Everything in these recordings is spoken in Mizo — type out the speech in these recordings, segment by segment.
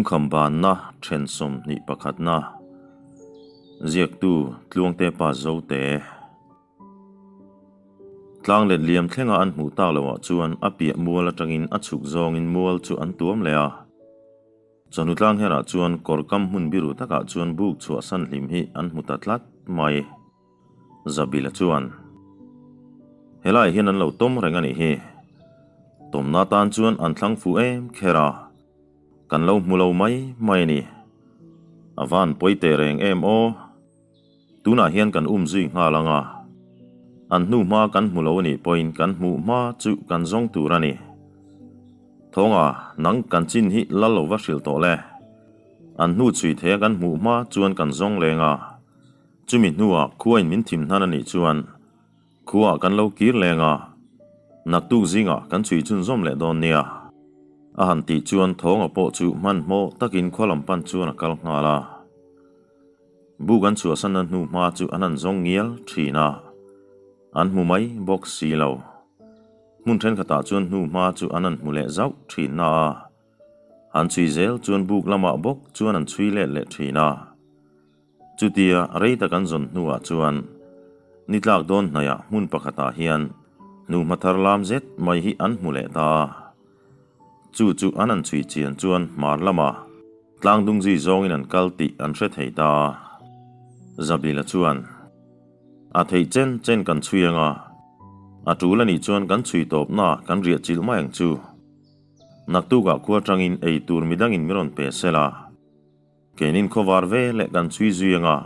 Lungkham banna then 21 na Ziaktu Tluangte Pa Zote Tlang let liam thlenga an hmuh tak loh ah chuan a piah mual atangin a chhuk zawngin mual chu an tuam leh a. Chawhnu tlang herah chuan kawr kam hmun biru takah chuan buk chhuahsan hlim hi an hmu ta tlat mai. Zabila chuan, Helaiah hian an lo tawm reng a nih hi. Tawmna tan chuan an thlang fuh em kher a, kan lo hmu lo mai mai a ni. A van pawi teh reng em aw. Tunah hian kan um zui nghal ang a, an hnu hma kan hmu lo a nih pawhin kan hmuh hma chu kan zawng tur a ni. Thawnga, nang kan chin hi lal lo va hrilh tawh le. An hnu chhui thei a kan hmuh hma chuan kan zawng leng a, chumi hnuah khuain min thim hnan a nih chuan khuaah kan lo kir leng a, naktuk zingah kan chhui chhunzawm leh dawn nia. A han tih chuan Thawnga pawh chu hmanhmawh takin khua lam pan chuan a kal nghal a. Buk an chhuahsanna hnu hma chu an han zawng ngial thin a, an hmu mai bawk si lo. Hmun thenkhatah chuan hnu hma chu an han hmu leh zauh thin na a, an chhui zel chuan buk lamah bawk chuan an chhui let leh thin a. Chutia rei tak an zawn hnuah chuan ni tlak dawn hnaihah hmun pakhatah hian hnu hma thar lam zet mai hi an hmu leh ta a. Chu chu an han chhui chian chuan hmar lama tlang dung zui zawngin an kal tih an hre thei ta a. Zabila chuan, A theih chen chen kan chhui anga, a tul a nih chuan kan chhui tawpna kan riah chilh mai ang chu. Naktukah khua tangin ei tur midangin min rawn pe sela. Keinin khawvar ve leh kan chhui zui anga,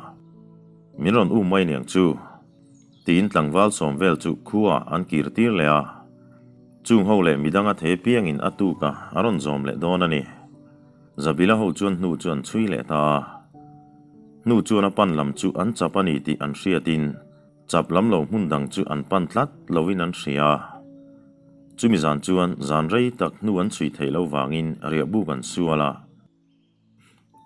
min rawn um mai niang chu, tiin tlangval sawm vel chu khua an kir tir leh a. Chung ho leh midanga the piangin a tuk a, a rawn zawm leh dawn a ni. Zabila ho chuan hnu chu an chhui leh ta a. Hnu chuan a pan lam chu an chap a ni tih an hriatin chap lam lo hmun dang chu an pan tlat loin an hria. Chumi zan chuan zan rei tak hnu an chhui theih loh vangin riahbuk an sual a.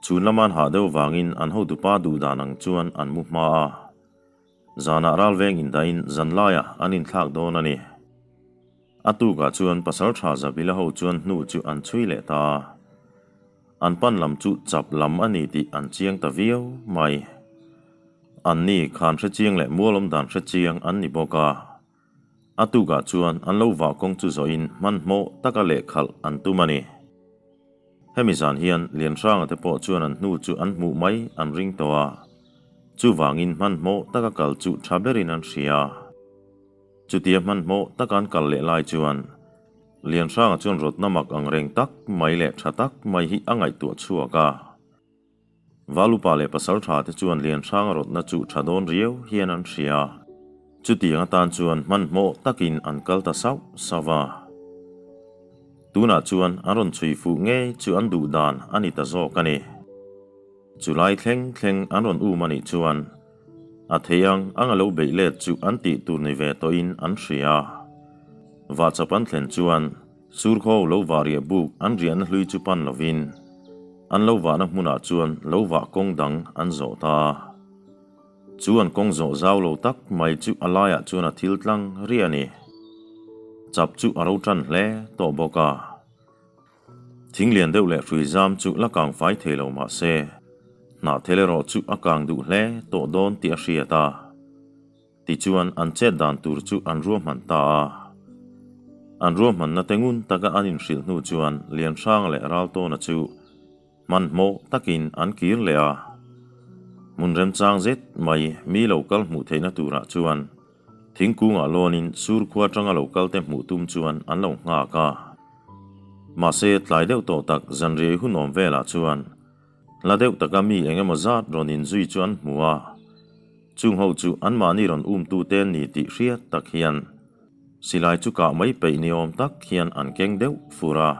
Chhun lama an hah deuh vangin an hotupa duh dan ang chuan an mu hma a. Zanah ralveng indahin zanlaiah an inthlak dawn a ni. A tukah chuan pasal tha Zabila ho chuan hnu chu an chhui leh ta a. An pan lam chu chap lam a ni tih an chiang ta viau mai. Anni khan hrechiang leh mualawm dan hrechiang an ni bawk a. A tukah chuan an lo vah kawng chu zawhin hmanhmawh taka lehkhalh an tum a ni. Hemi zan hian Lianhranga te pawh chuan an hnu chu an hmuh mai an ring tawh a, chuvangin hmanhmawh taka kal chu tha berin an hria. Chutia hmanhmawh taka an kal leh lai chuan Lianhranga chuan rawtna mak ang reng tak mai leh tha tak mai hi a ngaihtuah chhuak a. Valupa leh pasal tha te chuan Lianhranga rawtna chu tha dawn riau hian an hria. Chutiang atan chuan hmanhmawh takin an kal ta sauh sauh a. Tunah chuan an rawn chhui fuh ngei chu an duh dan a ni ta zawk a ni. Chulai thleng thleng an rawn um a nih chuan a thei ang ang a lo beih let chu an tih tur ni ve tawhin an hria. Vahchap an thlen chuan Surkhaw lo vah riah buk an riahna hlui chu pan lovin an lo vahna hmunah chuan lo vah kawng dang an zawh ta a. Chu an kawng zawh zau lo tak mai chu a laiah chuan a thil tlang riah a ni. Chap chu a ro tan hle tawh bawk a. Thing lian deuh leh hrui zam chu la kang fai thei lo mah se, hnahthel erawh chu a kang duh hle tawh dawn tih a hriat a. Tichuan, an chet dan tur chu an ruahman ta a. An ruahmanna te ngun taka an inhrilh hnu chuan Lianhranga leh Raltawna chu hmanhmawh takin an kir leh a. Hmun remchang zet mai mi lo kal hmuh theihna turah chuan thingkungah lawnin sur khua atanga lo kalte hmuh tum chuan an lo nghak a. Mahse, tlai deuh tawh tak zanriai hun awm velah chuan hla deuh taka mi eng emaw zat rawn inzui chu an hmu a. Chung ho chu anmahni rawn umtute an ni tih hriat tak hian silai chu kah mai peih ni awm tak hian an keng deuh fur a.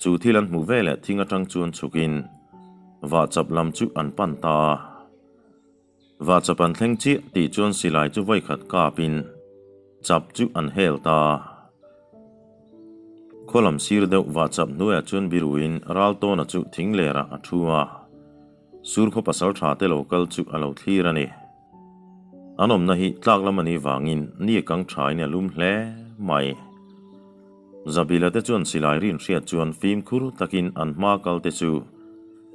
Chu thil an hmuh veleh thing atang chuan chhukin vahchap lam chu an pan ta a. Vahchap an thleng chiah tih chuan silai chu vawikhat kapin chap chu an hel ta a. Khaw lam sir deuh vahchap hnuaiah chuan biruin Raltawna chu thing lerah a thu a. Surkhaw pasal tha te lo kal chu a lo thlir a ni. An awmna hi tlak lam a nih vangin ni a kang thain a lum hle mai. Zabila te chuan silai rin hriat chuan fimkhur takin an hma kal te chu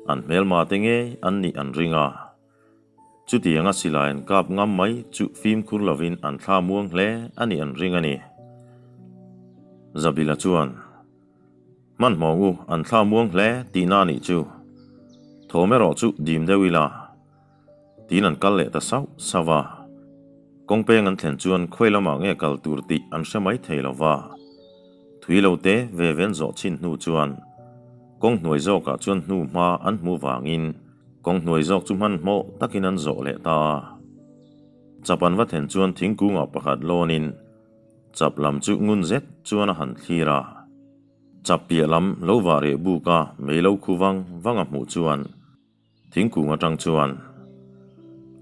an hmelma te ngei an nih an ring a. Chutianga silai an kap ngam mai chu fimkhur lovin an thla muang hle a nih an ring a ni. Zabila chuan, Hmanhmawh u, an thla muang hle tihna a nih chu. Thawm erawh chu dim deuh ila. Tiin an kal leh ta sauh sauh a. Kawng peng an thlen chuan khawi lamah nge kal tur tih an hre mai thei lo va. Thui lo te ve ven zawh chhin hnu chuan kawng hnuai zawkah chuan hnu hma an hmuh vangin kawng hnuai zawk chu hmanhmawh takin an zawh leh ta a. Chap an va thlen chuan thingkungah pakhat lawnin chap lam chu ngun zet chuan a han thlir a. Chap piah lam lo vah reh buka mei lo khu vang vang a hmuh chuan Thingkung atang chuan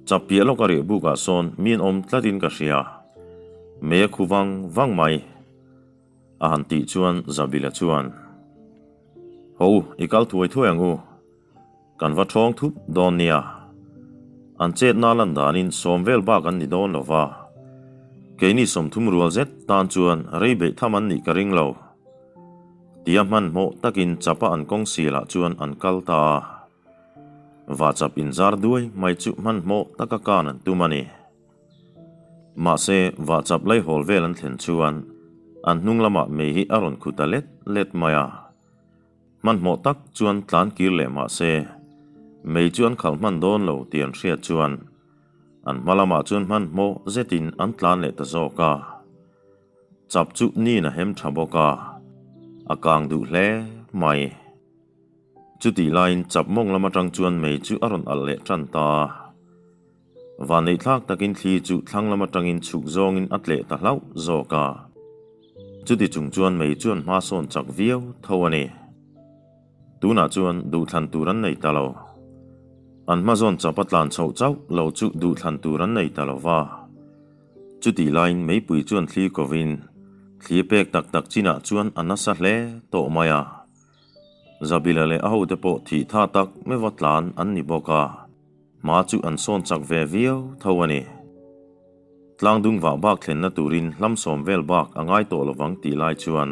chap piah lawk a reh bukah sawn min awm tlatin ka hria, mei a khu vang vang mai a han tih chuan Zabila chuan, Ho, i kal thuai thuai ang u, kan va thawng thup dawn nia. An chetna lan danin sawm vel bak an ni dawn lo va, keini 30 rual zet tan chuan rei beih tham an nih ka ring lo. Tia hmanhmawh takin chapa an kawng sialah chuan an kal ta a. Vachap inzar duai mai chu hmanhmawh taka kan an tum a ni. Mahse, vachap laihawl vel an thlen chuan an hnung lamah mei hi a rawn khu ta let let mai a. Hmanhmawh tak chuan tlan kir leh mahse, mei chu an khalh hman dawn lo tih an hriat chuan an hma lamah chuan hmanhmawh zetin an tlan leh ta zawk a. Chap chu nin a hem tha bawk a, a kang duh hle mai. Chutih laiin chap mawng lam atang chuan mei chu a rawn alh leh tan ta a. Vanneih thlak takin thli chu thlang lam atangin chhuk zawngin a tleh ta hlauh zawk a. Chuti chung chuan mei chuan hma sawn chak viau tho a ni. Tunah chuan duhthlan tur an nei ta lo. An hma zawn chap a tlan chhoh chauh lo chu duhthlan tur an nei ta lo va. Chutih laiin meipui chuan thli kovin thli pek tak tak chinah chuan a nasa hle tawh mai a. Zabila leh a hote pawh thih tha tak meuha tlan an ni bawk a, hma chu an sawn chak ve viau tho a ni. Tlangdung vah bak thlenna turin hlam sawm vel bak a ngai tawh lovang tih lai chuan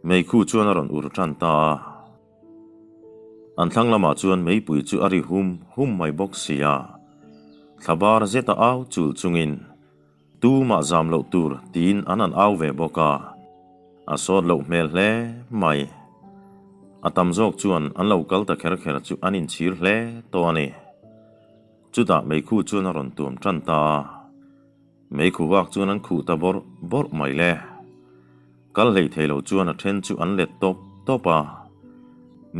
meikhu chuan a rawn ur tan ta a. An thlang lamah chuan meipui chu a ri hum hum mai bawk si a, thla bar zeta au chul chungin tumah zam loh tur tiin an han au ve bawk a, a sawt loh hmel hle mai. A tam zawk chuan an lo kal ta kher kher chu an inchhir hle tawh a ni. Chutah meikhu chuan a rawn tuam tan ta a. Meikhu vak chuan an khuh ta bawrh bawrh mai le. Kal hlei thei lo chuan a then chu an let tawp tawp a.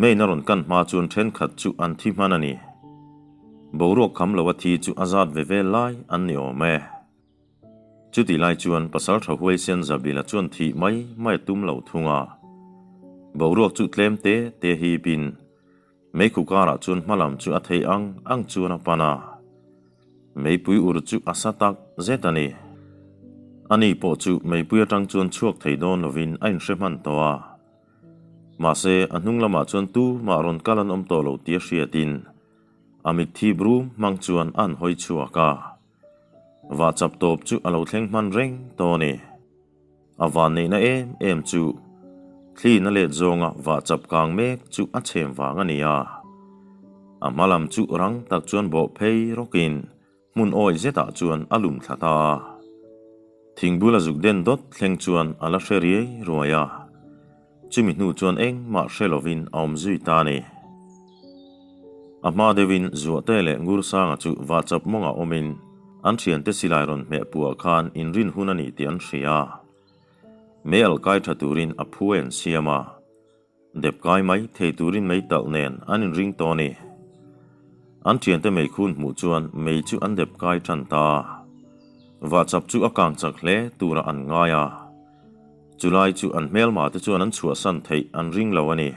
Main a rawn kan hma chuan thenkhat chu an thi hman a ni. Boruak kham lo a thi chu a zat ve vel lai an ni awm e. Chutih lai chuan pasal tha huaisen Zabila chuan thih mai mai a tum lo thung a. Boruak chu tlem te te hipin Meikhu karah chuan hmalam chu a thei ang ang chuan a pan a. Meipui ur chu a sa tak zet a ni. Ani pawh chu meipui atang chuan chhuak thei dawn lovin a inhre hman tawh a. Mahse, a hnung lamah chuan tumah rawn kal an awm tawh lo tia hriatin a mitthi brum hmang chuan a han hawi chhuak a. Vahchap tawp chu a lo thleng hman reng tawh a ni. A van neihna em em chu thli na let zawnga vah chap kang mek chu a chhem vang a ni a. A hma lam chu rang tak chuan bawh phei rawkin hmun awih zetah chuan a lum thla ta a. Thingbul a zuk den dawt thleng chuan a la hre riai ruai a. Chumi hnu chuan engmah hre lovin a awm zui ta a ni. A hma deuhin Zuahte leh Ngursanga chu vahchap mawngah awmin an thiante silai rawn hmeh puah khan inrin hun a ni tih an hria. Mei alh kai tha turin a phu a insiam a, dep kai mai thei turin mei talh nen an inring tawh a ni. An thiante mei khun hmuh chuan mei chu an dep kai tan ta a. Vahchap chu a kang chak hle turah an ngai a. Chulai chu an hmelma te chuan an chhuahsan theih an ring lo a ni.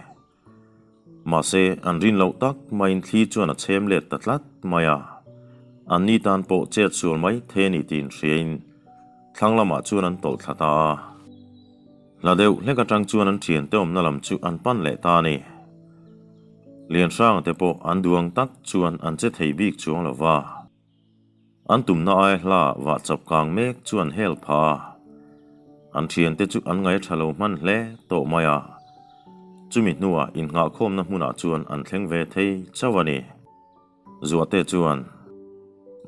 Mahse, an rin loh tak maiin thli chuan a chhem let ta tlat mai a. Anni tan pawh chet sual mai thei a ni tih inhriain thlang lamah chuan an tawlh thla ta a. Hla deuh hlek atang chuan an thiante awmna lam chu an pan leh ta a ni. Lianhranga te pawh an duang tak chuan an che thei bik chuang lo va. An tumna ai hla vah chap kang mek chuan hel pha a. An thiante chu an ngaih tha lo hman hle tawh mai a, chumi hnuah innghahkhawmna hmunah chuan an thleng ve thei chauh a ni. Zuahte chuan,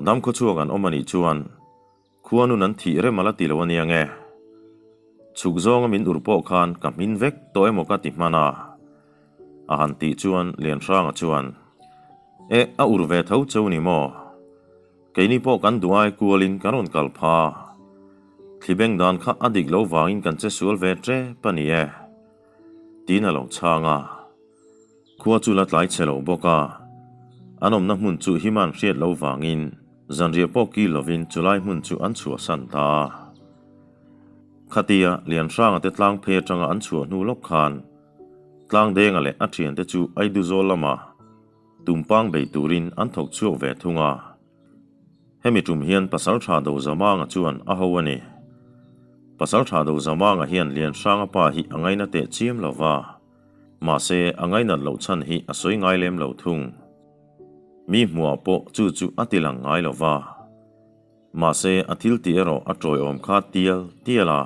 Dam khawchhuak an awm a nih chuan khuanun an thih rem a la ti lo a nia nge? Chhuk zawnga min ur pawh khan ka hmin vek tawh emaw ka ti hman a, a han tih chuan Lianhranga chuan, Eh, a ur ve tho cheu ni maw? Keini pawh kan duai kualin kan rawn kal pha. Thli beng dan kha a dik lo vangin kan che sual ve tep a ni e, tiin a lo chhang a. Khua chu la tlai chhe lo bawk a, an awmna hmun chu himan hriat lo vangin zanriah pawh kil lovin chulai hmun chu an chhuahsan ta a. Khatia Lianhranga te tlang phei atanga an chhuah hnu lawk khan Tlangdenga leh a thiante chu Aiduzawl lamah Tumpang bei turin an thawk chhuak ve thung a. Hemi tum hian Pasaltha Dozamanga chuan a ho a ni. Pasaltha Dozamanga hian Lianhranga pa hi a ngaina teh chiam lo va, mahse a ngainat loh chhan hi a sawi ngai lem lo thung. Mi hmuhah pawh chu chu a ti lang ngai lo va. Mahse a thil tih erawh a tawiawm kha tial tial a.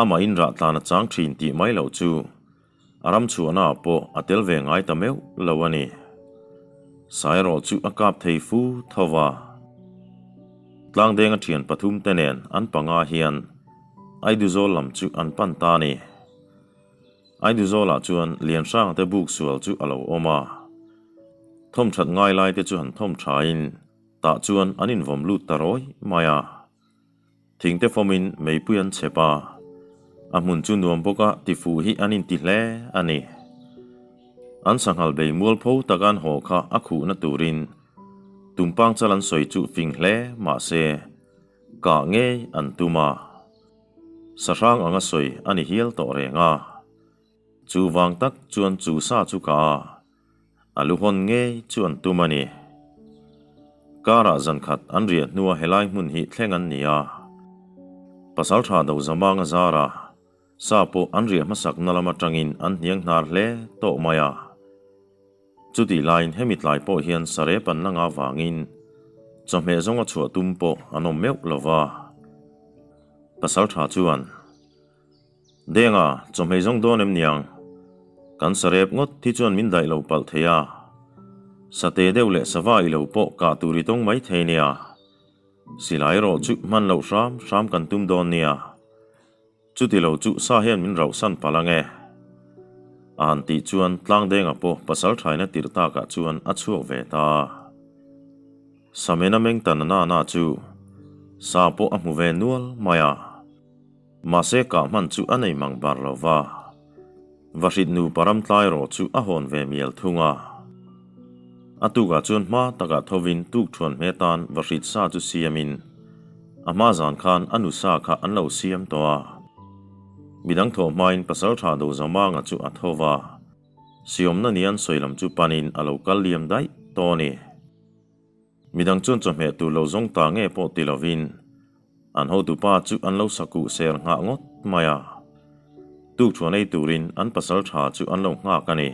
Amah inrah tlan a chang thin tih mai loh chu A ram chhuahna ah pawh a tel ve ngai ta meuh lo a ni. Sairawh chu a kap thei fu tho va. Tlangdenga thian pathum te nen an panga hian Aiduzawl lam chu an pan ta a ni. Aiduzawlah chuan Lianhranga te buk sual chu a lo awm a. Thawm that ngai lai te chu han thawm thain tah chuan an invawm lut ta rawi mai a. Thingte fawmin meipui an chhep a, a hmun chu nuam bawka tifuh hi an inti hle a ni. An sanghal bei mualpho taka an haw kha a khuhna turin tumpang chal an sawi chu fing hle mahse kah ngei an tum a, sahrang anga sawi a ni hial tawh reng a. Chuvang tak chuan chu sa chu kah a. A lu hawn ngei chu an tum a ni. Karah zan khat an riah hnua helai hmun hi thleng an ni a. Pasaltha Dozamanga zara sa pawh an riah hmasakna lam atangin an hniang hnar hle tawh mai a. Chutih laiin hemi tlai pawh hian sarep an la ngah vangin chawhmeh zawnga chhuah tum pawh an awm meuh lo va. Pasaltha chuan. Denga, chawhmeh zawng dawn em niang? Kan sarep ngawt hi chuan min daih lo palh thei a. Sate deuh leh sava i lo pawh kah tur i tawng mai thei nia. Silai erawh chu hman loh hram hram kan tum dawn nia. Chuti lo chu sa hian min rauhsan palh ang e. A han tih chuan Tlangdenga pawh pasal thaina tirh takah chuan a chhuak ve ta. Samena meng ta na na chu sa pawh a hmu ve nual mai a. Mahse kah hman chu a nei mang bar lo va, Vahrit nupa ram tlai rawh chu a hawn ve mial thung a. A tukah chuan hma takah thovin tukthuan hme tan Vahrit sa chu siamin a hma zan khan a nu sa kha an lo siam tawh a. Midang thawh hmain Pasaltha Dozamanga chu a tho va, siawmna ni an sawi lam chu panin a lo kal liam daih tawh a ni. Midang chuan chawhmeh tur lo zawng ta nge pawh ti lovin an hotupa chu an lo sakuh ser nghah ngawt mai a. Tukthuan ei turin an pasal tha chu an lo nghak a ni.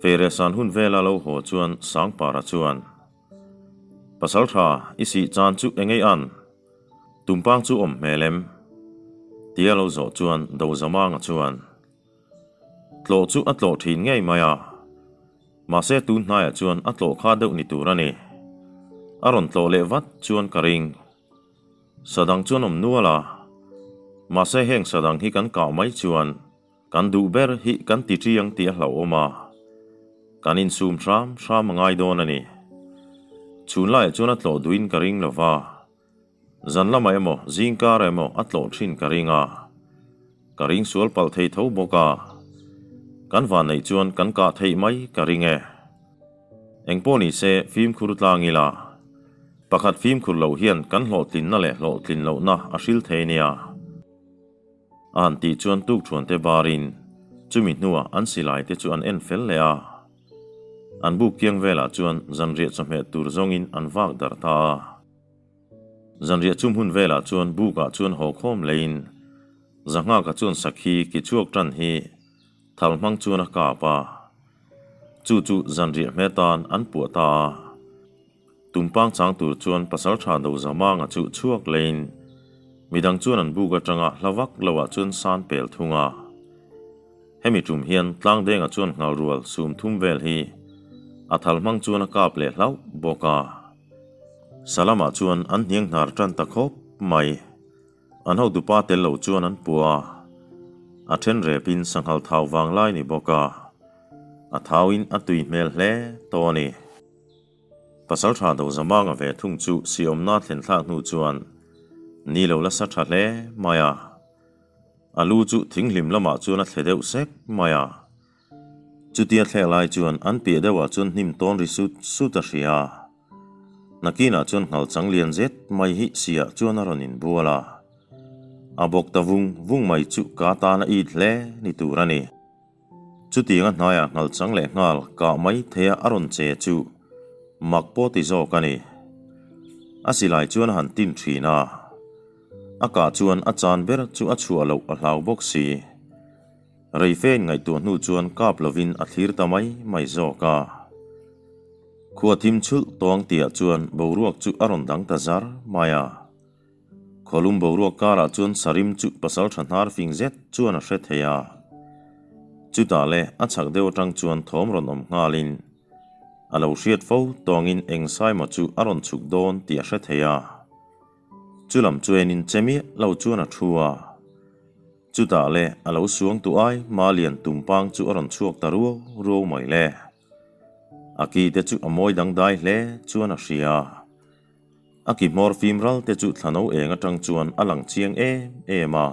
Feirehsan hun vela lo haw chuan Sangpara chuan, Pasal tha, i sih chan chu engei an? Tumpang chu awm hmel em? Tia lo zawh chuan Dozamanga chuan, Tlawh chu a tlawh thin ngei mai a, mahse tun hnaiah chuan a tlawh kha deuh ni tur a ni. A rawn tlawh leh vat chuan ka ring. Sadang chuan awm nual a, mahse heng sadang hi kan kah mai chuan kan duh ber hi kan ti ṭiang tih a hlauhawm a, kan insum hram hram a ngai dawn a ni. Chhun laiah chuan a tlawh duhin ka ring lo va. Zan lamah emaw, zingkar emaw a tlawh thin ka ring a, ka ring sual palh thei tho bawk a, kan vanneih chuan kan kah theih mai ka ring e. Engpawh ni se fimkhur tlang ila, pakhat fimkhur loh hian kan hlawhtlinna leh hlawhtlin lohna a hril thei nia. A han tih chuan tukthuante barin chumi hnuah an silai te chu an en fel leh a. An buk kiang velah chuan zanriah chawhmeh tur zawngin an vak darh ta a. Zanriah chum hun velah chuan bukah chuan haw khawm leiin Zanghaka chuan sakhi ki chhuak tan hi thal hmang chuan a kap a. Chu chu zanriah hme tan an puah ta a. Tumpang chang tur chuan Pasaltha Dozamanga chu chhuak leiin. Midang chuan an buk atanga hla vak loah chuan san pel thung a. Hemi tum hian Tlangdenga chuan nghalrual sum thum vel hi a thal hmang chuan a kap leh hlauh bawk a. Salamah chuan an hniang hnar tan ta khawp mai. An hotupa tel lo chuan an pua a, a then repin sanghal thau vang lai ni bawk a, a thauin a tui hmel hle tawh a ni. Pasaltha Dozamanga ve thung chu siawmna thlen thlak hnu chuan ni lo la sa tha hle mai a, a lu chu thinghlim lamah chuan a thle deuh sek mai a. Chutia thlek lai chuan an piah deuhah chuan hnim tawn ri sut sut a hria a. Nakinah chuan nghal chang lian zet mai hi siah chuan a rawn inbual a. A bawk ta vung vung mai chu ka tan a it hle ni tur a ni. Chutiang a hnaiah nghal chang leh nghal kah mai theia a rawn che chu mak pawh ti zawk a ni. A silai chuan a han tin thin a. A kah chuan a chan ber chu a chhuah loh a hlau bawk si. Reife inngaihtuah hnu chuan kap lovin a thlir ta mai mai zawk a. Khua thim chhulh tawng tihah chuan boruak chu a rawn dang ta zar mai a. Khawlum boruak karah chuan Sarim chu pasal tha hnar fing zet chuan a hre thei a. Chutah le a chhak deuh atang chuan thawm rawn awm nghalin a lo hriat fo tawngin eng Saima chu a rawn chhuk dawn tih a hre thei a. Chu lam chu enin che miah lo chuan a thu a. Chutah le a lo suang tu ai ma lian tumpang chu a rawn chhuak ta ruau ruau mai le. A ki te chu a mawi dangdai hle chuan a hria. A ki hmawr fim ral te chu thlano eng atang chuan a lang chiang em em a.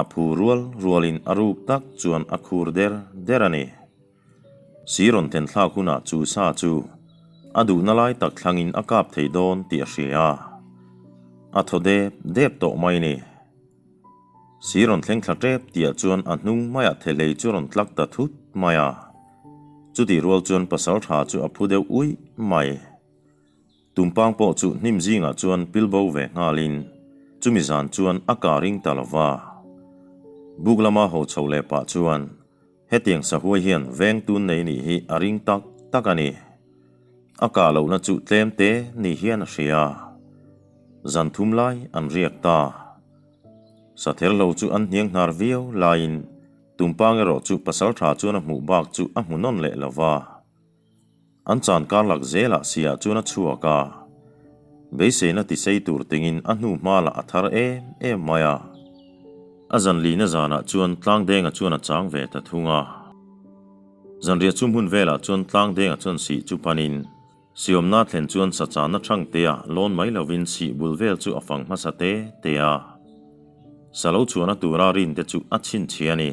A phu rual rualin a ruk tak chuan a khur der der a ni. Si rawn then thlak hunah chu sa chu a duhna lai tak thlangin a kap thei dawn tih a hria a. A thaw dep dep tawh mai ni. Si rawn thleng thla tep tihah chuan a hnung maiah thehlei chu rawn tlak ta thut mai a. Chutih rual chuan pasal tha chu a phu deuh uih mai. Tumpang pawh chu hnim zingah chuan pil bo ve nghalin chumi zan chuan a kah ring ta lo va. Buk lama haw chho leh pah chuan hetiang sahuai hian veng tun nei nih hi a ring tak tak a ni. A kah lohna chu tlem te ni hian a hria. Zan thum lai an riak ta. Sather lo chu an hniang hnar viau laiin Tumpang erawh chu pasaltha chuan a hmuh bak chu a hmu nawn leh lo va. An chan kar lak zelah siah chuan a chhuak a, beiseina tisei tur tingin a hnu hma lah a thar em em mai a. A zanlihna zanah chuan Tlangdenga chuan a chang ve ta thung a. Zanriah chum hun velah chuan Tlangdenga chuan sih chu panin siawmna thlen chuan sachanna thangtea lawn mai lovin sih bul vel chu a fang hmasa te te a. Sa lo chhuahna tura rinte chu a chhinchhiah a ni.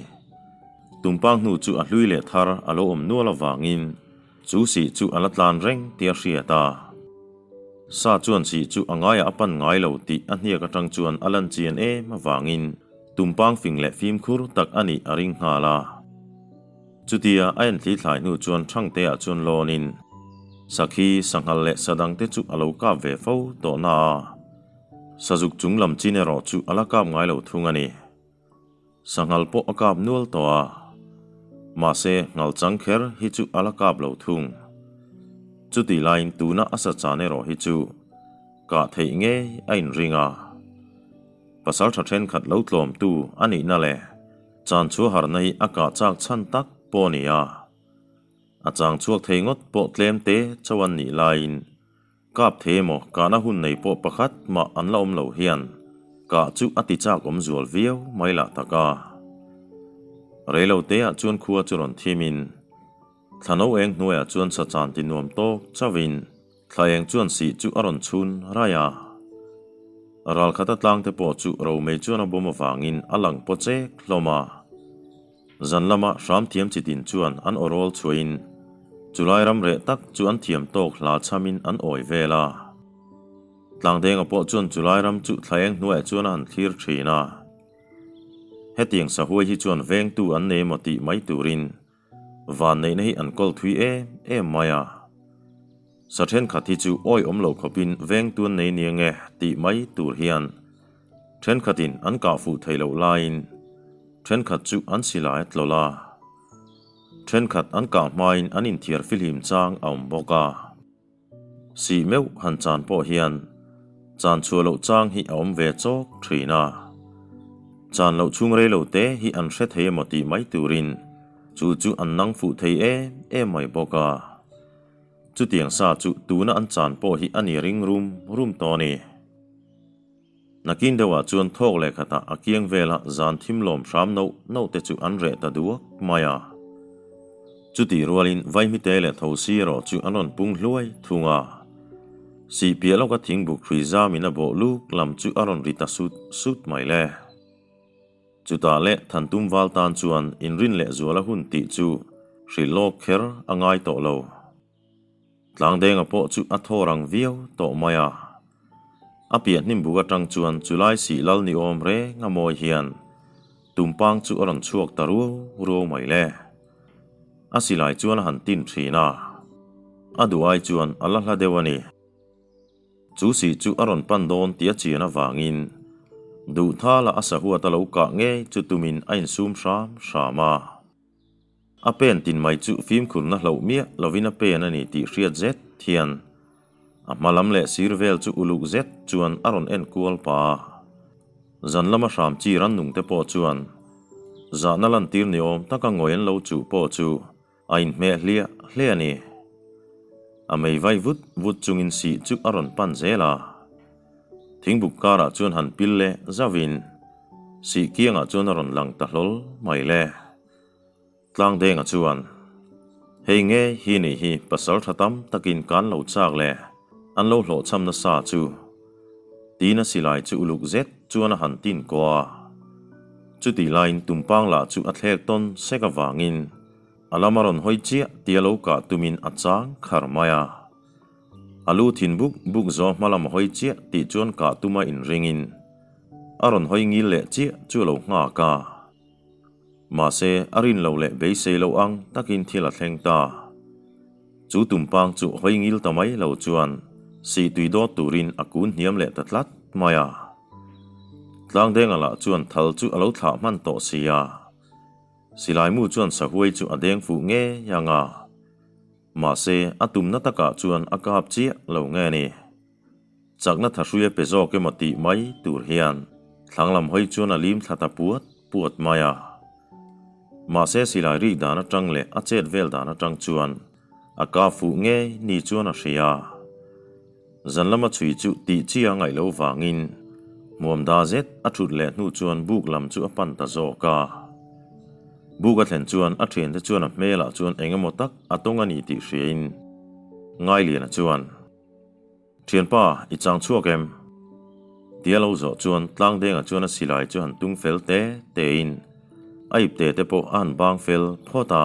Tumpang hnu chu a hlui leh thar a lo awm nual avangin chu sih chu a la tlan reng tih a hriat a. Sa chuan sih chu a ngaiah a pan ngai lo tih a hniak atang chuan a lan chian em avangin tumpang fing leh fimkhur tak a nih a ring nghal a. Chutia a enthli thlai hnu chuan Thangtea chuan lawnin sakhi, sanghal leh sadangte chu a lo kap ve fo tawh na a, sazuk chung lam chin erawh chu a la kap ngai lo thung a ni. Sanghal pawh a kap nual tawh a, mahse nghal chang kher hi chu a la kap lo thung. Chutih laiin tuna a sa chan erawh hi chu kah theih ngei a inring a. Pasal tha thenkhat lo tlawmtu a nihna leh chan chhuah harhna hi a kah chak chhan tak pawh a ni a. A chang chhuak thei ngawt pawh tlem te chauh an nih laiin Kap thei emaw kahna hun nei pawh pakhat mah an la awm lo hian kah chu a ti chak awm zual viau mai lah tak a. Reilo teah chuan khua chu rawn thim in thla no eng hnuaiah chuan sachan ti nuam tawk chauh in thla eng chuan sih chu a rawn chhun raih a. Ralkhat a tlang te pawh chu romei chuan a bawm avangin a lang paw chek hlawm a. Zan lama hram thiam chi tin chuan an aw rawl chhuahin chulai ram reh tak chu an thiam tawk hla chhamin an awi vel a. Tlangdenga pawh chuan chulai ram chu thlaeng hnuaiah chuan a han thlir thin a. Hetiang sahuai hi chuan vengtu an nei emaw tih mai turin vanneihna hi an kawl thui em em mai a. Sa thenkhat hi chu awi awm lo khawpin vengtu an nei nia nge tih mai tur hian Thenkhatin an kah fuh theih loh laiin thenkhat chu an silai a tlawlh a, thenkhat an kah hmain an inthiar fihlim chang a awm bawk a. Sih meuh han chan pawh hian. Chan chhuah loh chang hi a awm ve chawk thin a. Chan loh chhung rei lo te hi an hre thei emaw tih mai turin chu chu an nang fuh thei em em mai bawk a. Chutiang sa chu tuna an chan pawh hi a ni ring rum rum tawh a ni. Nakin deuhah chuan thawk leh khatah a kiang vela zan thim lawm hram noh noh te chu an reh ta duak mai a. Chutih rualin Vaihmite leh Thosi erawh chu an rawn pung hluai thung a. Sih piah lawka thingbuk hrui zamin a bawh luk lam chu a rawn ri ta sut sut mai le. Chutah leh Thantum val tan chuan inrin leh zuala hun tih chu hrilh lawk kher a ngai tawh lo. Tlangdenga pawh chu a thaw rang viau tawh mai a. A piah hnim buk atang chuan chulai sih lal ni awm reng a mawi hian tumpang chu a rawn chhuak ta ruau ruau mai le. A silai chuan a han tin thin a, a duh ai chuan a la hla deuh a ni. Chu sih chu a rawn pan dawn tih a chian avangin Duhthala a sahuat a lo kah ngei chu tumin a insum hram hram a. A pen tin mai chu fimkhurna hloh miah lovin a pen a ni tih hriat zet hian a hma lam leh sir vel chu uluk zet chuan a rawn en kual pa a. Zan lama hram chi rannung te pawh chuan zahna lantir ni awm taka ngawi an lo chuh pawh chu a inhmeh hliah hliah a ni. A mei vai vut vut chungin sih chu a rawn pan zel a. Thingbuk karah chuan han pil leh zauhin sih kiangah chuan a rawn lang ta hlawl mai le. Tlangdenga chuan, Hei nge hi nih hi pasal tha tam takin kan lo chak le, an lo hlawhchham nasa chu. Tiin a silai chu uluk zet chuan a han tin kaw a. Chutih laiin tumpang lah chu a thlek tawn sek avangin a lam a rawn hawi chiah tia lo kah tumin a chang khar mai a. A lu thin buk buk zawh hma lam a hawi chiah tih chuan kah tuma inringin a rawn hawi ngil leh chiah chu a lo nghak a. Mahse, a rin lo leh beisei lo ang takin thil a thleng ta. Chu tumpang chu hawi ngil ta mai lo chuan sih tui dawt turin a kun hniam leh ta tlat mai a. Tlangdenga lah chuan thal chu a lo thlah hman tawh si a. Silaimu chuan sahuai chu a deng fuh ngei ang a. Mahse, a tumna takah chuan a kap chiah lo nge ni. Chakna thahrui a pe zawk emaw tih mai tur hian thlang lam hawi chuan a lim thla ta puat puat mai a. Mahse silai rik dan atang leh a chet vel dan atang chuan a kap fuh ngei ni chuan a hria. Zan lama chhui chu tih chi a ngaih loh vangin hmuam da zet a thut leh hnu chuan buk lam chu a pan ta zawk a. Buk a thlen chuan a thiante chuan a hmelah chuan eng emaw tak a tawng a ni tih hriain Ngailiana chuan, Thianpa, i chang chhuak em? Tia lo zawh chuan Tlangdenga chuan a silai chu han tung fel te tein a ipte te pawh a han bang fel phawt a.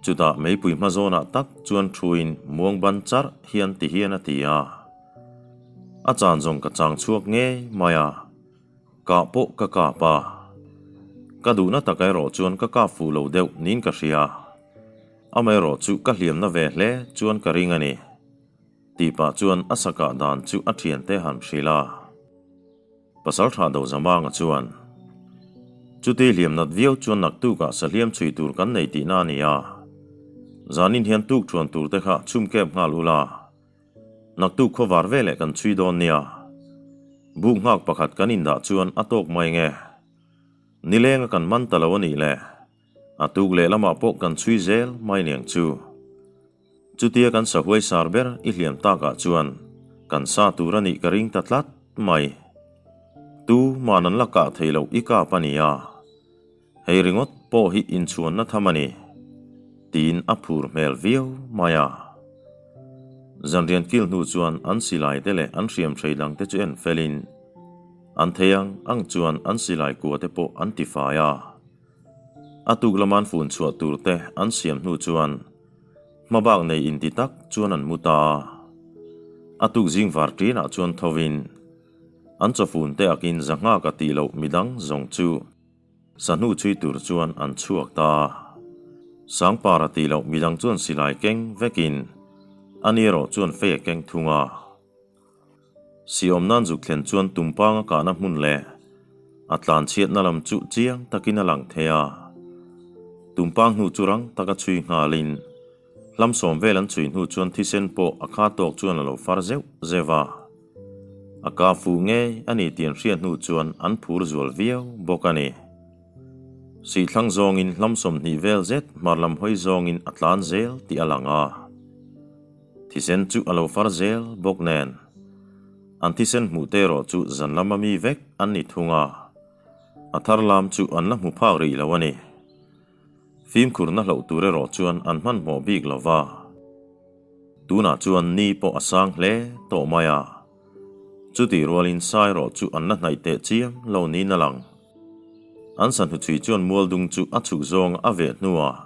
Chutah meipui hma zawnah tak chuan thuin muang ban charh hian ti hian a ti a. A chan zawng ka chang chhuak ngei mai a, kah pawh ka kap a. Ka duhna tak erawh chuan ka kap fuh lo deuh niin ka hria. Amaherawh chu ka hliamna ve hle chuan ka ring a ni, tih pah chuan a sakah dan chu a thiante han hrilh a. Pasal tha do Zamanga chuan, Chuti hliam nat viau chuan naktukah sahliam chhui tur kan nei tihna a ni a, zanin hian tuk thuan tur te kha chhum kep nghal ula, naktuk khawvar veleh kan chhui dawn nia. Buk nghak pakhat kan indah chuan a tawk mai nge. Nilenga kan man ta lo a nih le. A tuk leh lamah pawh kan chhui zel mai niang chu. Chutia kan sahuai sar ber i hliam takah chuan kan sa tur a nih ka ring ta tlat mai. Tu man an la kah thei loh i kap a nia. Hei ringawt pawh hi inchhuanna tham a ni, tiin a phur hmel viau mai a. Zanrian kil hnu chuan an silai te leh an hriam hrei dang te chu en felin an thei ang ang chuan an silai kua te pawh an tifai a. A tuk lama an fun chhuah tur te an siam hnu chuan hmabak nei inti tak chuan an mu ta a. A tuk zing var ṭinah chuan thovin an chawfun te akin zanghak a tih loh midang zawng chu sahnu chhui tur chuan an chhuak ta a. Sangpar a tih loh midang chuan silai keng vekin ani erawh chuan fei a keng thung a. Siawm nan zuk thlen chuan tumpang a kahna hmun leh a tlanchhiatna lam chu chiang takin a lang thei a. Tumpang hnu chu rang taka chhui nghalin hlam sawm vel an chhui hnu chuan thisen pawh a kha tawk chuan a lo far zeuh zeuh a. A kap fuh ngei a ni tih an hriat hnu chuan an phur zual viau bawk a ni. Sihthlang zawngin hlam 20 vel zet hmar lam hawi zawngin a tlan zel tih a lang a. Thisen chu a lo far zel bawk nen. An thisen hmuh te erawh chu zan lama mi vek an ni thung a. A thar lam chu an la hmu phak rih lo a ni. Fimkhurna hloh tur erawh chuan an hmanhmawh bik lo va. Tunah chuan ni pawh a sang hle tawh mai a. Chutih rualin sai erawh chu an la hnaih teh chiam lo niin a lang. An sahnu chhui chuan mualdung chu a chhuk zawng a veh hnuah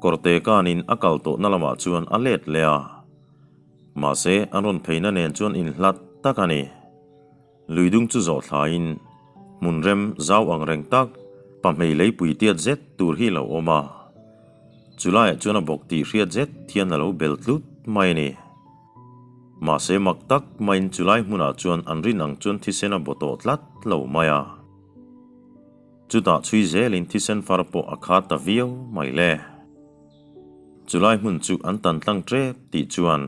kawrte kanin a kal tawhna lamah chuan a let leh a. Mahse, an rawn pheina nen chuan inhlat tak a ni. Luidung chu zawh thlaiin hmun rem zau ang reng tak pahmei leipui tiat zet tur hi lo awm a. Chulaiah chuan a bawk tih hriat zet hian a lo bel tlut mai a ni. Mahse mak tak maiin chulai hmunah chuan an rin ang chuan thisen a baw tawh tlat lo mai a. Chutah chhui zelin thisen far pawh a khat ta viau mai le. Chulai hmun chu an tan tlang tep tih chuan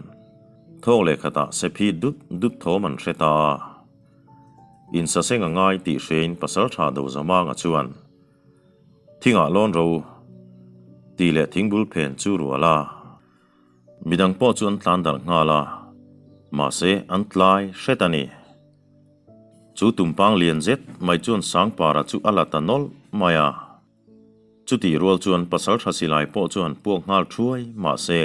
thawk leh khatah sephi dut dut thawm an hre ta a. Insaseng a ngai tih hriain Pasaltha Dozamanga chuan thingah lawn ro tih leh thingbul phen chu rual a. Midang pawh chu an tlan darh nghal a, mahse an tlai hret a ni. Chu tumpang lian zet mai chuan Sangpara chu a la ta nawlh mai a. Chutih rual chuan Pasaltha silai pawh chuan puak nghal thuai mahse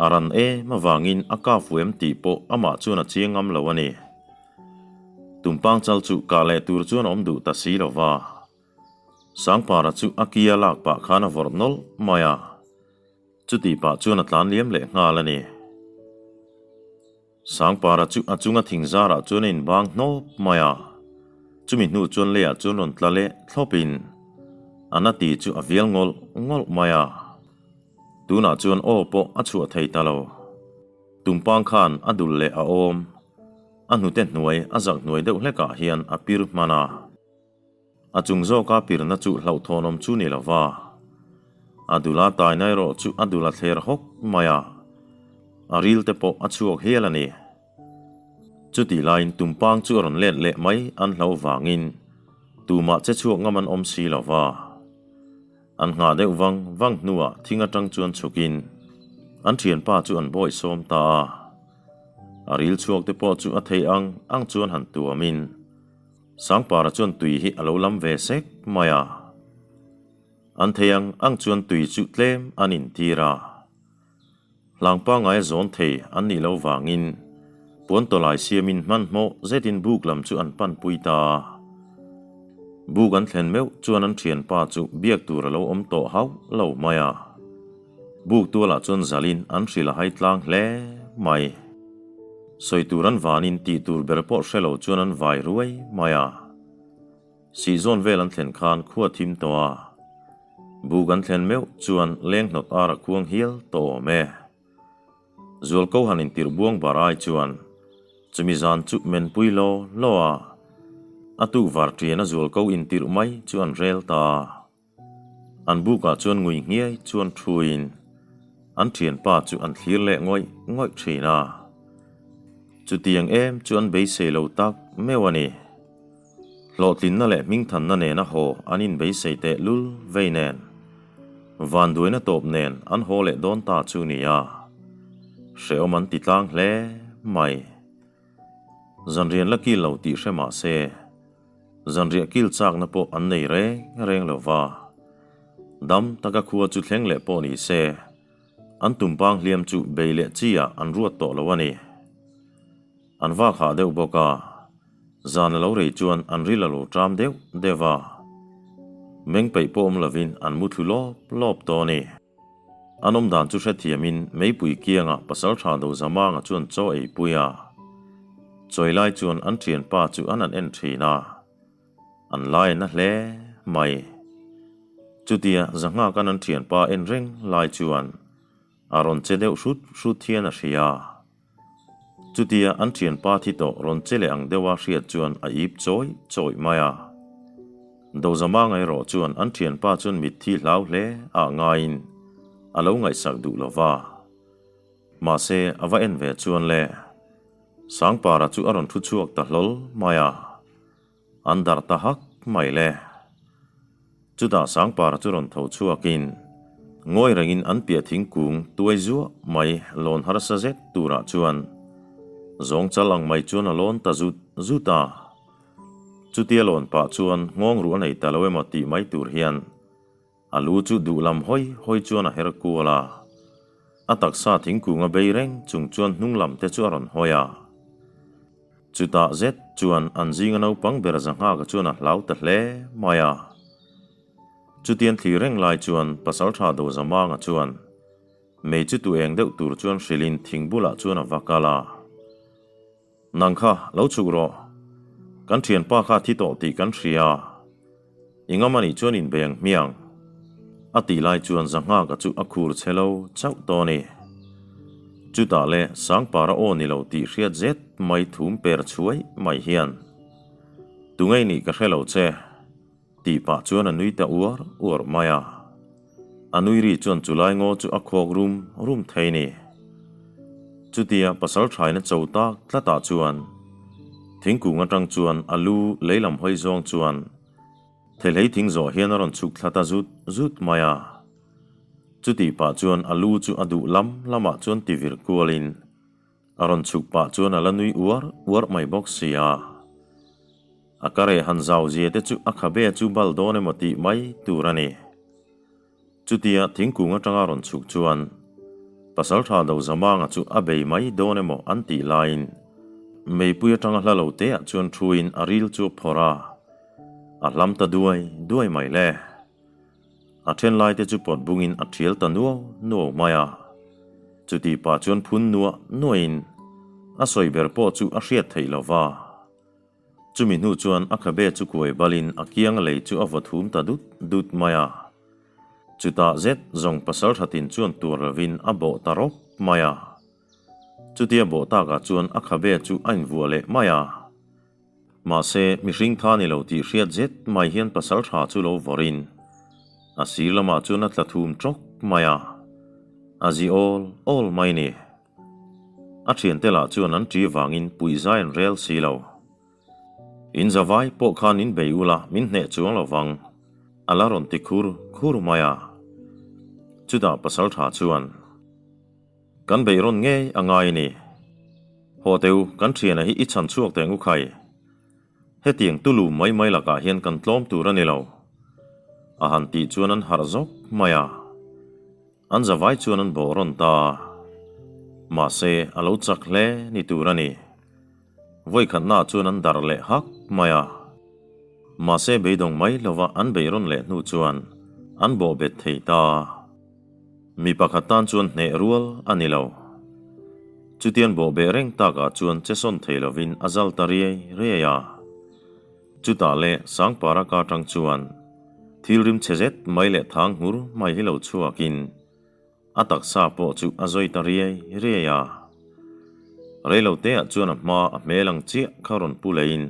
a ran em avangin a kap fu em tih pawh amah chuan a chiang ngam lo a ni. Tumpang chal chu kah leh tur chuan a awm duh ta si lo va. Sangpara chu a kia lak pah khan a vawrh nawlh mai a. Chutih pah chuan a tlan liam leh nghal a ni. Sangpara chu a chunga thing zarah chuan a inbang hnawp mai a, chumi hnu chuan leiah chuan rawn tla leh thlawpin a na ti chu a vial ngawlh ngawlh mai a. Tunah chuan aw pawh a chhuah thei ta lo. Tumpang khan a dul leh a awm, a hnute hnuai a zak hnuai deuh hlekah hian a pir hman a. A chung zawka pirna chu hlauhthawnawm chu ni lova, a dula taina erawh chu a dul a thler hawk mai a, a ril te pawh a chhuak hial a ni. Chutih laiin tumpang chu a rawn let leh mai an hlo vangin tumah che chhuak ngam an awm si lova. An nghah deuh vang vang hnuah thing atang chuan chhukin an thianpa chu an bawihsawm ta a, a ril chhuak te pawh chu a thei ang ang chuan han tuamin, Sangpara chuan tui hi a lo lam ve sek mai a. An thei ang ang chuan tui chu tlem an intir a. Hlang pangngai a zawn thei an nih loh vangin puan tawlai siamin hmanhmawh zetin buk lam chu an panpui ta a. Buk an thlen meuh chuan an thianpa chu biak tur a lo awm tawh hauh lo mai a. Buk tualah chuan zalin an hrilh a hai tlang hle mai. Sawi tur an vanin tih tur ber pawh hre lo chuan an vai ruai mai a. Sihzawn vel an thlen khan khua thim tawh a. Buk an thlen meuh chuan leng hnawt ar a khuang hial tawh awm e. Zualko han intirh buang bar ai chuan chumi zan chu menpui law law a, a tukvar ṭian a zualko intirh mai chu an rel ta a. An bukah chuan ngui nghiai chuan thuin an thianpa chu an thlir leh ngawih ngawih thin a. Chutiang em chu an beisei lo tak meuh a ni. Hlawhtlinna leh hmingthanna nena haw an inbeisei teh lul vei nen, vanduaina tawp nen an haw leh dawn ta chu nia. Hrehawm an ti tlang hle mai. Zanrian la kil lo tih hre mah se. Zanriah kil chakna pawh an nei reng reng lo va. Dam taka khua chu thleng leh pawh ni se, an tumpang hliam chu bei leh chi ah an ruat tawh lo a ni. An vak hah deuh bawk a, zan a lo rei chuan an ril a lo ṭam deuh deuh a. Meng peih pawh awm lovin an mu thlu lawp lawp tawh a ni. An awm dan chu hrethiamin meipui kiangah Pasalṭha Dozamanga chuan chaw ei pui a. Chawi lai chuan an ṭhianpa chu an han en ṭhin a, an lai na hle mai. Chutia Zanghaka'n an ṭhianpa en reng lai chuan a rawn che deuh hrut hrut hian a hria. Chutia an ṭhianpa thi tawh rawn che leh ang deuha hriat chuan a ip chawih chawih mai a. Dozamanga erawh chuan an ṭhianpa chuan mitthi hlau hle ah ngaiin a lo ngaihsak duh lo va. Mahse, a va en ve chuan le. Sangpara chu a rawn thu chhuak ta hlawl mai a, an darh ta hak mai le. Chutah Sangpara chu rawn tho chhuakin ngawi rengin an piah thingkung tuai zuah mai lawn harsa zet turah chuan zawng chal ang mai chuan a lawn ta zut zut a. Chutia lawn pah chuan nghawng ruh a nei ta lo emaw tih mai tur hian A lu chu duh lam hawi hawi chuan a her kual a, a taksa thingkung a bei reng chung chuan hnung lam te chu a rawn hawi a. Chutah zet chuan an zinga naupang ber Zanghaka chuan a hlau ta hle mai a. Chutian thlir reng lai chuan Pasaltha Dozamanga chuan mei chu tu eng deuh tur chuan hrilhin thing bulah chuan a va kal a. Nang kha lo chhuk rawh. Kan thianpa kha thi tawh tih kan hria. I ngam anih chuan inbei ang hmiang. A tih lai chuan Zanghaka chu a khur che lo chauh tawh a ni. Chutah le Sangpara aw ni lo tih hriat zet mai thum per chhuai mai hian, Tungei nih ka hre lo che. Tih pah chuan a nui ta uar uar mai a. A nui ri chuan chulai ngaw chu a khawk rum rum thei ni. Chutia pasal thaina cho tak tlatah chuan thingkung atang chuan a lu lei lam hawi zawng chuan thehlei thing zawh hian a rawn chhuk thla ta zut zut mai a. Chutih pah chuan a lu chu a duh lam lamah chuan ti vir kualin A rawn chhuk pah chuan a la nui uar uar mai bawk si a. A kareh han zau zia te chu a khabe chu bal dawn emaw tih mai tur a ni. Chutia thingkung atanga rawn chhuk chuan Pasaltha Dozamanga chu a bei mai dawn emaw an tih laiin meipui atanga hla lo teah chuan thuin a ril chu a phawrh a, a hlam ta duai duai mai le. A then lai te chu pawt bungin a thial ta nuau nuau mai a. Chutih pah chuan phun nuah nuahin a sawi ber pawh chu a hriat theih lo va. Chumi hnu chuan a khabe chu kuai balin a kiang lei chu a vaw thum ta dut dut mai a. Chutah zet zawng pasal thatin chuan tuar lovin a bawh ta rawp mai a. Chutia bawh takah chuan a khabe chu a invuah leh mai a. Mahse, mihring tha ni lo tih hriat zet mai hian pasal tha chu lo vawrin a sir lamah chuan a tla thum tawk mai a, a zi awl awl mai ni. A thiante lah chuan an ṭi vangin puih zai an rel si lo. In zavai pawh khan in bei ula min hneh chuang lo vang, a la rawn ti khur khur mai a. Chutah pasal tha chuan. Kan beih rawn ngei a ngai a ni. Haw teh u, kan thiana hi i chhan chhuak teh ngu khai. Hetiang tulu mai mai lakah hian kan tlawm tur a ni lo. A han tih chuan an harh zawk mai a. An zavai chuan an bawh rawn ta a. Mahse, a lo chak hle ni tur a ni. Vawikhatnaah chuan an darh leh hak mai a. Mahse, beidawng mai lova an beih rawn leh hnu chuan an bawh bet thei ta a. Mi pakhat tan chuan hneh rual a ni lo. Chutian bawhbeh reng takah chuan che sawn thei lovin a zal ta riai riai a. Chutah leh Sangpara ka atang chuan thil rim chhe zet mai leh thang nghur mai hi lo chhuakin a taksa pawh chu a zawi ta riai riai a. Reiloteah chuan a hma a hmel ang chiah kha rawn pu leiin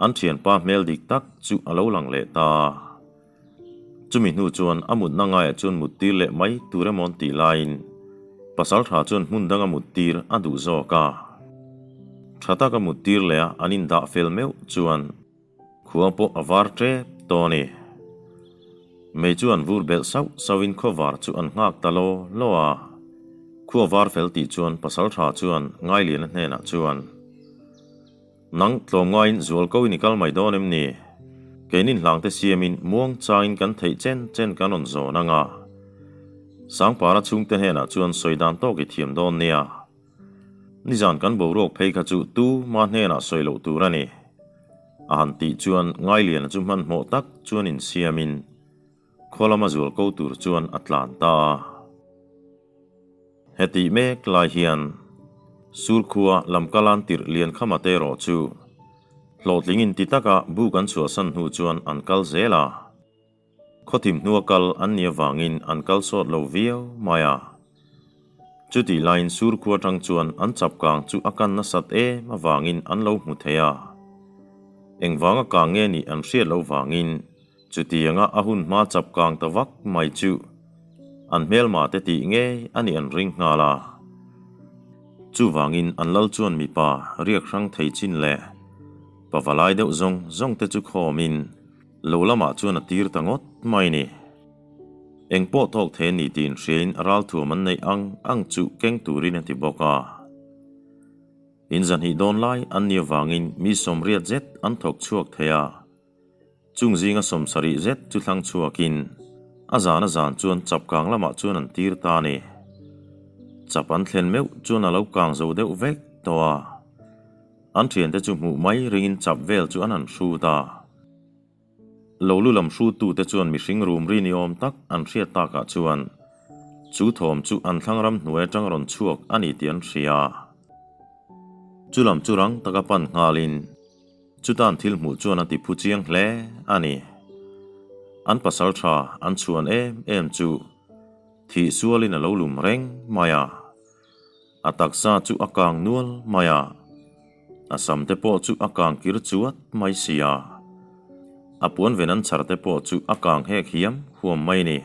An thianpa hmel dik tak chu a lo lang leh ta. Chumi hnu chuan a mutna ngaiah chuan mut tir leh mai tur emaw an tih laiin pasal tha chuan hmun danga mut tir a duh zawk a. Tha taka mut tir leh a an indah fel meuh chuan khua pawh a var tep tawh a ni. Mei chu an vur belh sauh sauhin khawvar chu an nghak ta law law a. Khua var fel tih chuan pasal tha chuan Ngailiana hnenah chuan. Nang tlawmngaiin zual ko in i kal mai dawn em ni? Keinin hlangte siamin muang changin kan theih chen chen kan rawn zawn ang a. Sangpara chhungte hnenah chuan sawi dan tawk i thiam dawn nia. Nizan kan boruak phei kha chu tu ma hnenah sawi loh tur a ni. A han tih chuan Ngailiana chu hmanhmawh tak chuan insiamin khaw lama zual ko tur chuan a tlan ta a. Hetih mek lai hian Surkhua lamkalan tirh Liankhama te erawh chu hlawhtling inti taka buk an chhuahsan hnu chuan an kal zel a. Khawthim hnua kal an nih avangin an kal sawt lo viau mai a. Chutih laiin Surkhua atang chuan an chapkang chu a kan nasat em avangin an lo hmu thei a. Engvanga kang nge nih an hriat loh vangin Chutianga a hun hma chap kang ta vak mai chu an hmelma te tih ngei a nih an ring nghal a. Chuvangin an lal chuan mipa riak hrang thei chin leh pavalai deuh zawng zawng te chu khawmin lo lamah chuan a tir ta ngawt mai ni. Eng pawh tawk thei a ni tih inhriain ralthuam an neih ang ang chu keng turin a ti bawk a. In zahnih dawn lai an nih avangin mi sawmriat zet an thawk chhuak thei a. Chung zinga sawmsarih zet chu thlang chhuakin a zan a zan chuan chap kang lamah chuan an tir ta a ni. Chap an thlen meuh chuan a lo kang zo deuh vek tawh a. An thiante chu hmuh mai ringin chap vel chu an han hrut a. Lo lu lam hruttute chuan mihring rum ri ni awm tak an hriat takah chuan chu thawm chu an thlang ram hnuai atang rawn chhuak a ni tih an hria. Chu lam chu rang taka pan nghalin chutan thil hmuh chuan a ti phu chiang hle a ni. An pasal tha an chhuan em em chu thih sualin a lo lum reng mai a. A taksa chu a kang nual mai a, a sam te pawh chu a kang kir chuat mai si a. A puan ven an chhar te pawh chu a kang hek hiam huam mai ni.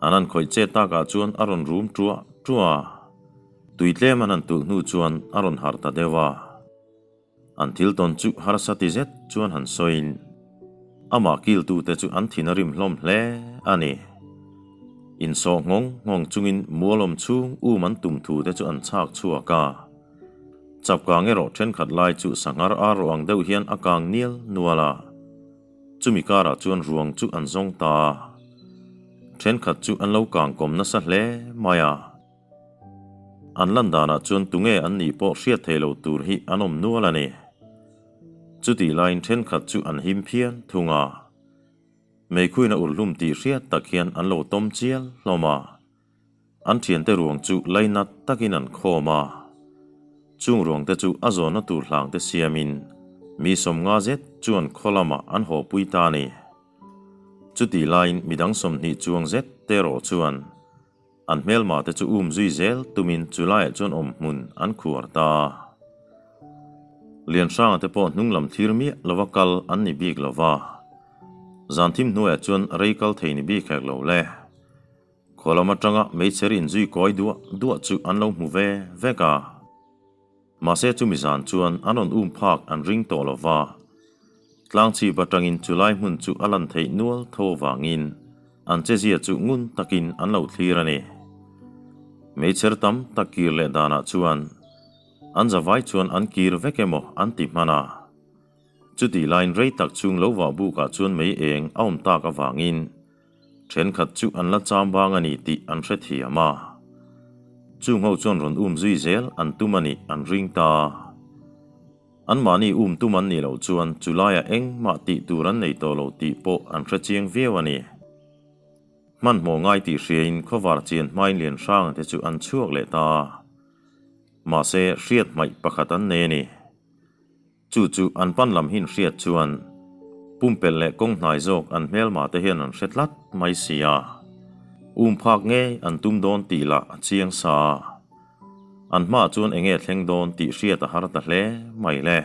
An han khawih che takah chuan a rawn rum ṭuah ṭuah a, tui tlem an han tulh hnu chuan a rawn harh ta deuh a. An thil tawn chu harsa ti zet chuan han sawiin, amah kiltute chu an thin a rim hlawm hle a ni. Insawh nghawng nghawng chungin mualawm chhung um an tum thu te chu an chhak chhuak a. Chapkang erawh thenkhat lai chu sanghar ar rawh ang deuh hian a kang nial nual a. Chumi karah chuan ruang chu an zawng ta a. Thenkhat chu an lo kang kawm nasa hle mai a. An lan danah chuan tunge an nih pawh hriat thei lo tur hi an awm nual a ni. Chutih laiin thenkhat chu an him phian thung a. Meikhuina urhlum tih hriat tak hian an lo tawm chial hlawm a. An thiante ruang chu lainat takin an khawm a. Chung ruangte chu a zawnna tur hlangte siamin mi sawmnga zet chuan khaw lamah an hawpui ta a ni. Chutih laiin midang 20 chuang zet te erawh chuan An hmelma te chu um zui zel tumin chulaiah chuan awm hmun an khuar ta a. Lianhranga te pawh hnung lam thlir miah lova kal an ni bik lo va. Zan thim hnuaiah chuan rei kal thei ni bik hek lo le. Khaw lam atanga meichher inzui kawi duah duah chu an lo hmu ve vek a. Mahse chumi zan chuan an rawn um phak an ring tawh lo va, tlangchhip atangin chulai hmun chu a lan theih nual tho avangin an chezia chu ngun takin an lo thlir a ni. Meichher tam tak kir leh danah chuan an zavai chuan an kir vek emaw an ti hman a. Chutih laiin rei tak chung lo vah bukah chuan mei eng a awm tak avangin Thenkhat chu an la cham bang a ni tih an hrethiam a. Chung ho chuan rawn um zui zel an tum a nih an ring ta. Anmahni um tum an nih loh chuan chu laiah engmah tih tur an nei tawh lo tih pawh an hre chiang viau a ni. Hmanhmawh ngai tih hriain khawvar chian hmain Lianhranga te chu an chhuak leh ta a. Mahse hriat hmaih pakhat an nei a ni. Chu chu an pan lam hin hriat chuan pumpelh leh kawng hnai zawk an hmelma te hian an hre tlat mai si a, um phak ngei an tum dawn tih lah a chiang sa a. An hmaah chuan enge thleng dawn tih hriat a har ta hle mai le.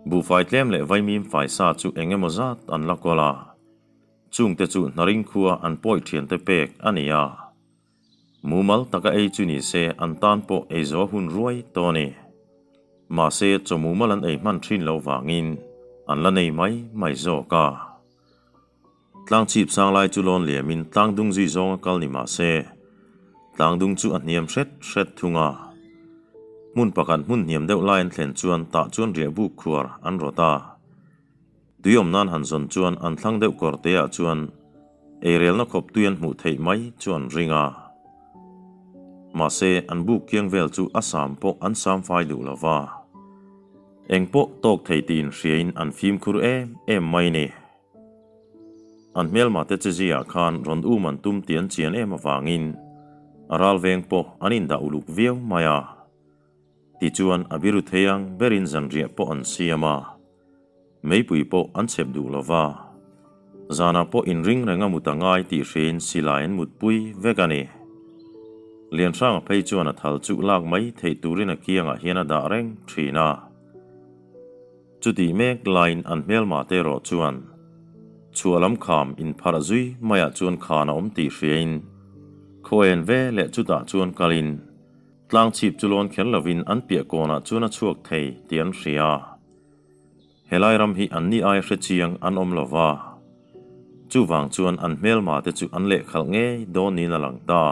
Buhfai tlem leh vaimim faisa chu eng emaw zat an la kawl a, chungte chu hnaring khua an pawi thiante pek a ni a. Mumal taka ei chu ni se an tan pawh ei zawh hun ruai tawh a ni. Mahse chaw mumal an ei hman thin lo vangin an la nei mai mai zawk a. Tlang chhip sang lai chu lawn liamin tlang dung zui zawnga kal ni mah se tlang dung chu a hniam hret hret thung a. Hmun pakhat hmun hniam deuh lai an thlen chuan tah chuan riah buk khuar an rawt a. Tui awm nan han zawn chuan an thlang deuh kawr te ah chuan eirelna khawp tui an hmuh theih mai chu an ring a. Mahse, an buk kiang vel chu a sam pawh an sam fai duh lo va. Eng pawh tawk thei tih inhriain an fimkhur em em mai ni. An hmelma te cheziah khan rawn um an tum tih an chian em avangin a ral veng pawh an indah uluk viau mai a. Tichuan a biru thei ang berin zanriah pawh an siam a. Meipui pawh an chhep duh lo va, zanah pawh inring reng a mut a ngai tih hriain silai an mutpui vek a ni. Lianhranga phei chuan a thal chu lak mai theih turin a kiangah hian a dah reng thin a. Chutih mek laiin an hmelma te erawh chuan chhuah lam kham inpharh zui maiah chuan khan a awm tih hriain khaw en ve leh chutah chuan kalin. Tlang chhip chu lawn kher lovin an piah kawnah chuan a chhuak thei tih an hria. Helai ram hi anni ai hre chiang an awm lo va. Chuvang chuan an hmelma te chu an lehkhalh ngei dawn niin a lang ta.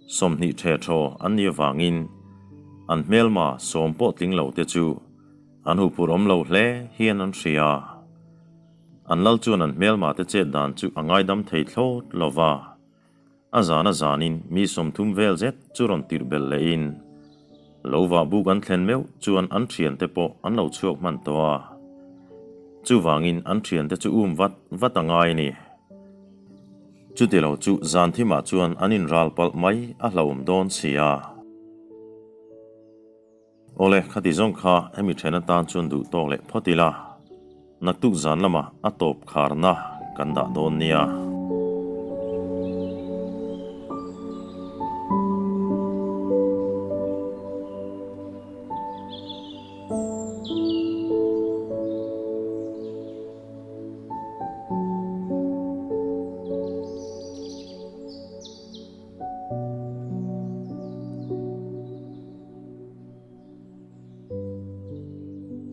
20 ṭhe ṭhaw an nih avangin an hmelma sawm pawh tling lo te chu an huphurh awm lo hle hian an hria. An lal chuan an hmelma te chet dan chu a ngaidam thei thlawt lo va. A zan a zanin mi 30 vel zet chu rawn tirh belh lehin lo vah buk an thlen meuh chuan an thiante pawh an lo chhuak hman tawh a. Chuvangin an thiante chu um vat vat a ngai a ni. Chuti lo chu zan thimah chuan an inral palh mai a hlauhawm dawn si a. Awle, khati zawng kha hemi then atan chuan duh tawk leh phawt ila, naktuk zan lamah a tawp kharna kan dah dawn nia.